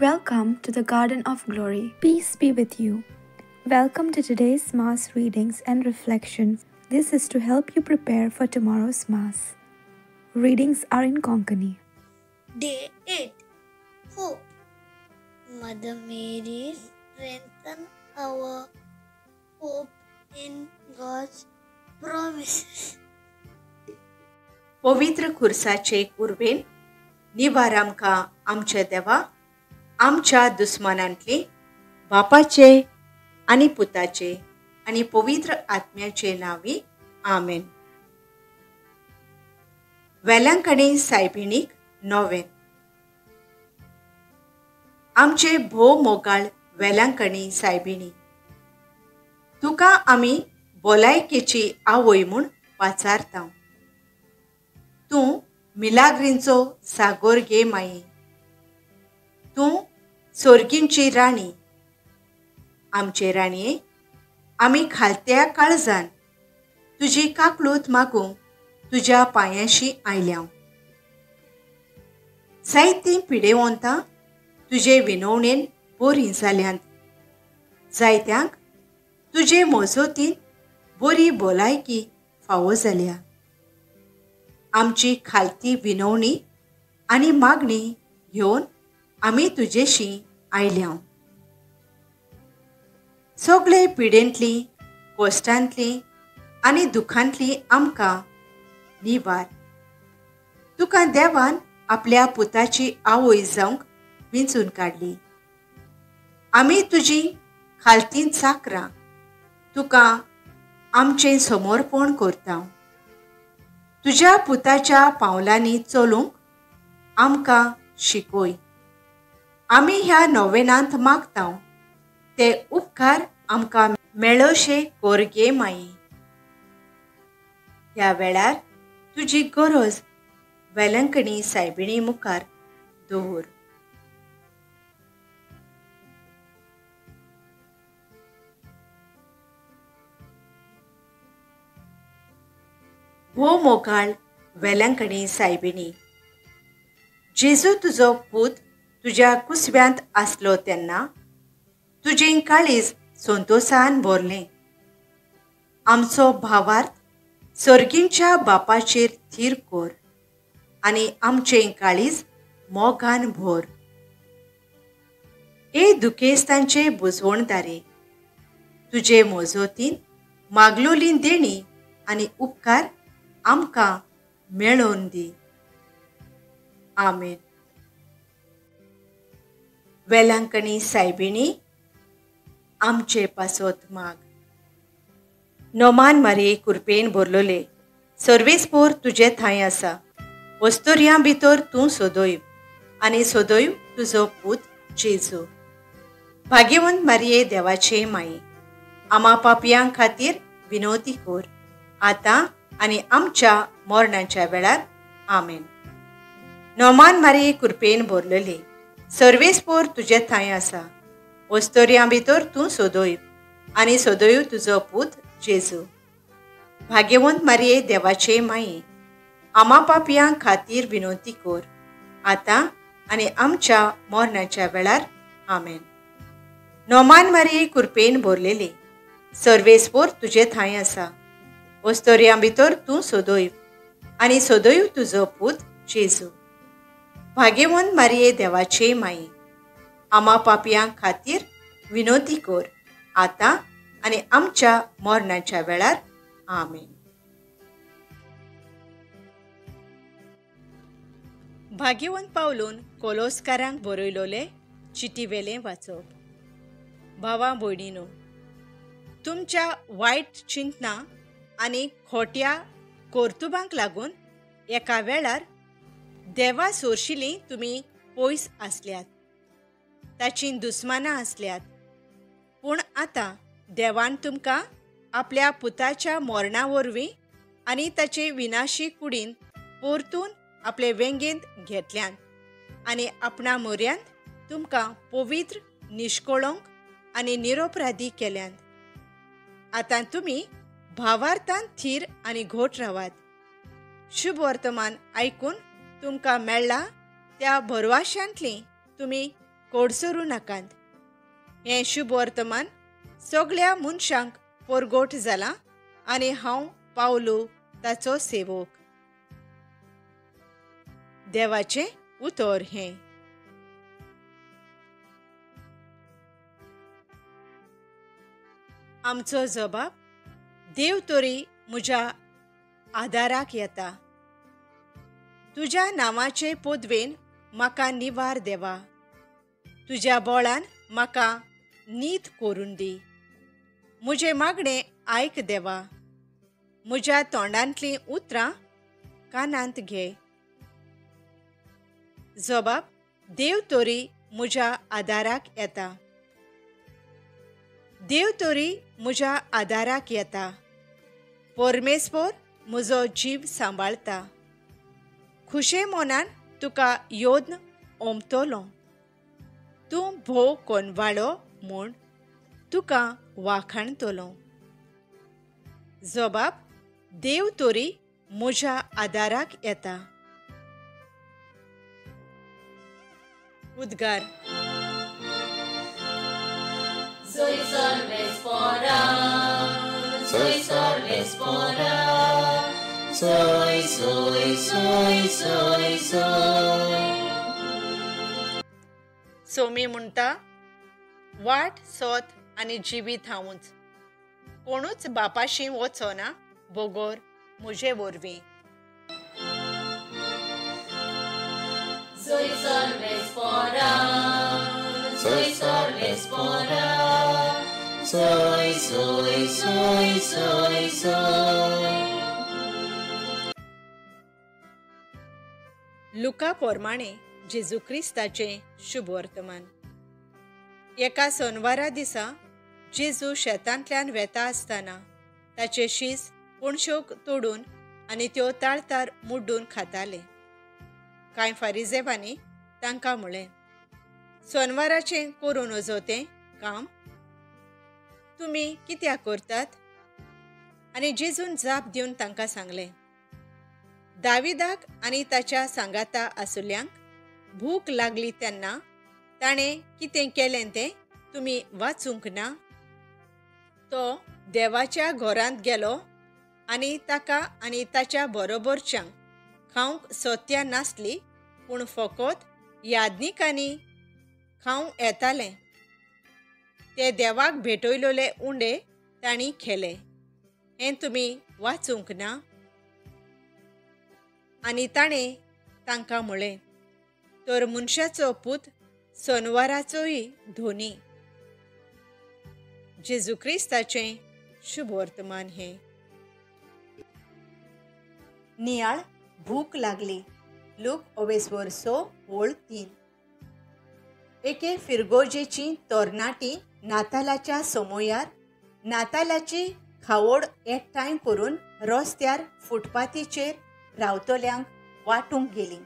Welcome to the Garden of Glory. Peace be with you. Welcome to today's Mass readings and reflections. This is to help you prepare for tomorrow's Mass. Readings are in Konkani. Day 8. Hope. Mother Mary strengthen our hope in God's promises. पवित्र खुर्साचे कुर्बेन निवार आमकां आमच्या देवा आमच्या दुस्मानांतली बापाचे आनी पुताचे आनी पवित्र आत्म्याचे नांवी आमेन. वेलांकणी सायबिणीक नोवेन. आमचे भोव मोगाळ वेलांकणी सायबिणी, तुका आमी भलायकेची आवय म्हूण पाचारता. तूं मिलाग्रींचो सागोर गे माई, तूं सोर्गींची राणी. आमचे राणये, आमी खालत्या काळजान तुजी काकळूत मागूंक तुज्या पांयांशी आयल्या. जायतीं पिडेवंतां तुजे विनवणेन बरीं जाल्यांत, जायत्यांक तुजे मोजोतीन बरी भलायकी फावो जाल्या. आमची खालती विनवणी आनी मागणी घेवन आमी तुजेशी आयल्या. सगळे पिडेंतली, कश्टांतली आनी दुखांतली आमकां निवार. तुका देवान आपल्या पुताची आवय जावंक विंचून काडली. आमी तुजी खालती चाकरां तुका आमचें समर्पण करता. तुज्या पुताच्या पावलांनी चलूंक आमकां शिकय. आमी ह्या नोवेनांत मागता ते उपकार आमकां मेळोशे कोर गे माई. ह्या वेळार तुजी गरज वेलंकणी सायबिणी मुखार दवर. भोव मोगाळ वेलंकणी सायबिणी, जेजू तुजो पूत तुज्या कुसव्यांत आसलो तेन्ना तुजें काळीज संतोसान भरलें. आमचो भावार्थ सर्गींच्या बापाचेर थीर कर आनी आमचें काळीज मोगान भर. ए दुखेस्तांचे बुजवणदारे, तुजे मोजोतीन मागलोली देणी आनी उपकार आमकां मेळोवन दी. आमेन. वेलांकणी सायबिणी, आमचे पासत माग. नोमान मारये कुरपेन भरलोले सर्वेस्पोर तुजे थांय आसा. वस्तुर्यां भितर तूं सोदोय आनी सोदोय तुजो पूत जेजू. भाग्यवंत मारये देवाचे माई, आमा पापयां खातीर विनोती कोर आतां आनी आमच्या मरणाच्या वेळार. आमेन. नोमान मारये कुरपेन भरलेले सर्वेस्पोर तुजे थांय आसा. वस्तोर्यां भितर तूं सोदोय आनी सोदोय तुजो पूत जेजू. भाग्यवंत मारये देवाचे माई, आमा पापयां खातीर विनोती कोर आतां आनी आमच्या मरणाच्या वेळार. आमेन. नोमान मारये कुरपेन भरलेले सर्वेस्पोर तुजे थांय आसा. वस्तोर्यां भितर तूं सोदोय आनी सोदोय तुजो पूत जेजू. भाग्यवंत मारये देवाचे माई, आमा पापयां खातीर विनोती कोर आतां आनी आमच्या मरणाच्या वेळार. आमेन. भाग्यवंत पावलून कोलोस्कारांक बरयलोले चिटीवेलें वाचप. भावा भयणीनो, तुमच्या वायट चिंतना आनी खोट्या कर्तुबांक लागून एका वेळार देवा सोरशिलीं तुमी पयस आसल्यात, ताचीं दुस्मानां आसल्यात. पूण आतां देवान तुमकां आपल्या पुताच्या मरणा वरवीं आनी ताचे विनाशी कुडीन परतून आपले वेंगेंत घेतल्यान आनी आपणा म्हऱ्यांत तुमकां पवित्र, निश्कळंक आनी निरोपराधी केल्यान. आतां तुमी भावार्थान थीर आनी घोट रावात. शुभ वर्तमान आयकून तुमकां मेळ्ळा त्या भरवाशांतली तुमी कोडसरू नाकात. हें शुभ वर्तमान सगळ्या मनशांक परगोट जालां आनी हांव पावलो ताचो सेवक. देवाचें उतर हें. आमचो जबाब, देव तरी म्हज्या आदाराक येता. तुज्या नांवाचे पदवेन म्हाका निवार देवा, तुज्या बोळान म्हाका नीत करून दी. म्हजें मागणें आयक देवा, म्हज्या तोंडांतलीं उतरां कानांत घे. जबाब, देव तरी म्हज्या आदाराक येता. देव तरी म्हज्या आदाराक येता. परमेश्वर म्हजो जीव सांबाळता. खुशे मनान तुका योद्न ओमतलो. तूं भोव कोनवाळो म्हूण तुका वाखाणतलो. जबाब, देव तरी म्हज्या आदाराक येता. उद्गार. Soy सर्वेस्पोरा, soy, soy, soy, soy, soy. Somi म्हणटा, वाट सोत आनी जिवीत हांवूच, कोणूच बापाशी वचना बगोर म्हजे वरवीं. Soy सर्वेस्पोरा, soy सर्वेस्पोरा, soy, soy, soy, soy, soy. लुका पोरमाणे जेजू क्रिस्ताचें शुभ वर्तमान. एका सोनवारा दिसा जेजू शेतांतल्यान वेता आसतना ताचे शीस कोणश्योक तोडून आनी त्यो ताळतार मुड्डून खाताले. कांय फारिजेवांनी तांकां म्हळें, सोनवाराचें करूं नजो तें काम तुमी कित्याक करतात? आनी जेजून जाप दिवन तांकां सांगलें, दाविदाक आनी ताच्या सांगाता आसुल्यांक भूक लागली तेन्ना ताणें कितें केलें तें तुमी वाचूंक ना? तो देवाच्या घरांत गेलो आनी ताका आनी ताच्या बरोबरच्यांक खावंक सोत्या नासली, पूण फकत याज्ञिकांनी खावंक येतालें. ते देवाक भेटयलेले उंडे तांणी खेले, हें तुमी वाचूंक ना? आनी ताणें तांकां म्हळें, तर मनशाचो पूत सोनवाराचोय धोनी. जेजू क्रिस्ताचें शुभ वर्तमान हें. नियाळ, भूक लागली. लूक ओवेस्वर 6:3. एके फिरगोजेची तरणाटी नातालाच्या समयार नातालाची खावड एकठांय करून रस्त्यार फुटपाथीचेर रावतल्यांक वांटूंक गेली.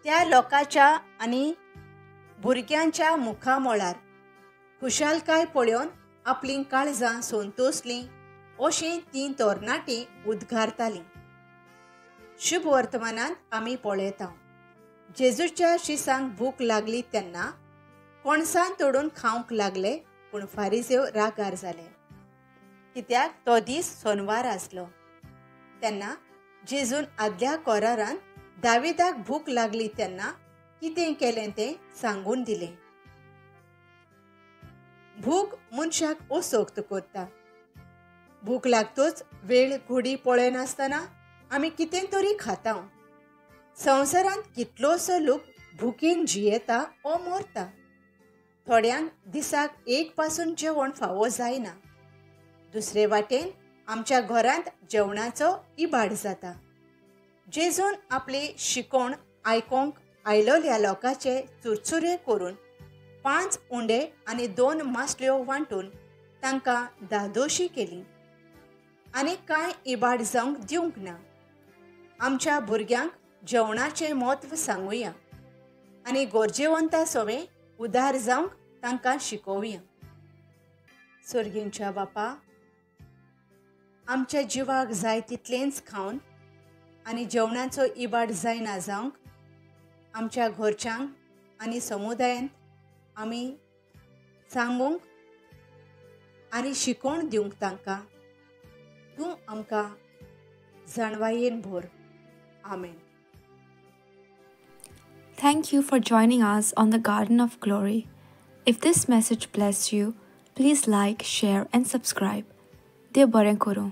त्या लोकांच्या आनी भुरग्यांच्या मुखामळार खुशालकाय पळोवन आपलीं काळजां संतोसलीं अशीं तीं तरणाटीं उद्गारतालीं. शुभ वर्तमानांत आमी पळयता, जेजूच्या शिसांक भूक लागली तेन्ना कोणसां तोडून खावंक लागले, पूण फारिजेव रागार जाले, कित्याक तो दीस सोनवार आसलो. तेन्ना जेजून आदल्या कोरारान दाविदाक भूक लागली तेन्ना कितें केलें तें सांगून दिलें. भूक मनशाक असक्त करता. भूक लागतोच वेळ घोडी पळयनासतना आमी कितें तरी खाता. संवसारांत कितलोसो लोक भुकेन जियेता ओ मरता. थोड्यांक दिसाक एक पासून जेवण फावो जायना. दुसरे वाटेन आमच्या घरांत जेवणाचो इबाड जाता. जेजून आपली शिकोवण आयकोंक आयलोल्या लोकांचे चुरचुरे करून 5 उंडे आनी 2 मासल्यो वांटून तांकां धादोशी केली आनी कांय इबाड जावंक दिवंक ना. आमच्या भुरग्यांक जेवणाचें म्हत्व सांगुया आनी गरजेवंता सवें उदार जावंक तांकां शिकोवया. सर्गींच्या बापा, आमच्या जिवाक जाय तितलेंच खावन आनी जेवणाचो इबाड जायना जावंक आमच्या घरच्यांक आनी समुदायांत आमी सांगूंक आनी शिकोवण दिवंक तांकां तूं आमकां जाणवायेन भर. आमेन. Thank you for joining us on the Garden of Glory. If this message blessed you, please like, share and subscribe. देव बरें करूं.